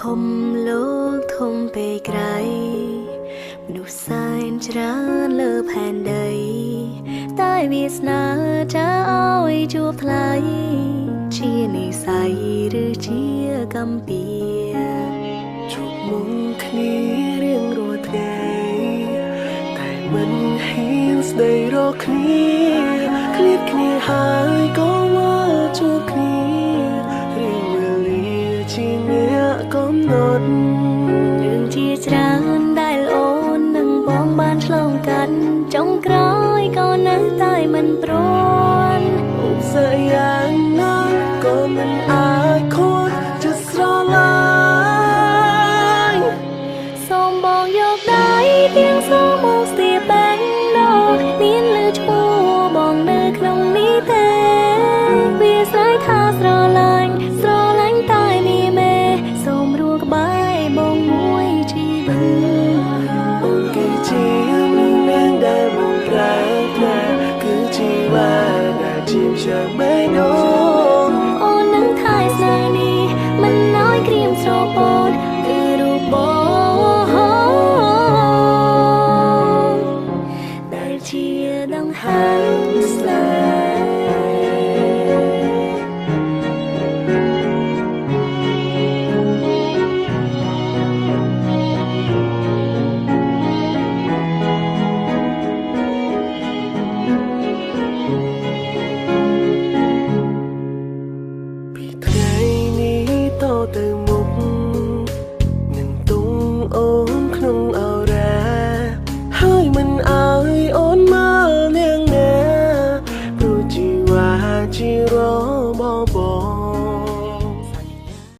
ភលោកធំពេកក្រៃមនុស្សសែនច្រើនលើផែនដីតែវាសនាចាឲ្យជួបថ្លៃជានិស័យឬជាកម្មពៀ ជួបមុខគ្នារៀងរាល់ថ្ងៃតែមិនហ៊ានស្ដីរកគ្នាឃ្លាតគ្នាហើយក៏មកជួបគ្នារឿងវេលាជាអ្នកកំណត់ រឿងជាច្រើនដែលអូននិងបងបានឆ្លងកាត់ចុងក្រោយក៏នៅតែមិនព្រម ឧបសគ្គយ៉ាងណាក៏មិនអាចខួចចិត្តស្រឡាញ់ សូមបងយកដៃទៀងសូមមកស្ទាបបែងដងមានលើឈ្មោះបងនៅក្នុងនេះទេវាស្រ័យថាស្រឡាញ់ស្រឡាញ់តែមីមេសូមរួក្បែរបងមួយជីវិត អូនគឺជាមនុស្សម្នាក់ដែលបងប្រាថ្នាគឺជាវ៉ាដែលជាម្ចាស់បេះដូង អូននឹងថែស្នេហ៍នេះមិនឲ្យក្រៀមស្រពោនគឺរូបបងដែលជាដង្ហើមស្នេហ៍ ពីថ្ងៃនេះតទៅមុខនឹងទុំអូនក្នុងអរ៉ាហើយមិនអើយអូនមកលៀងណាព្រោះជីវ៉ាជារ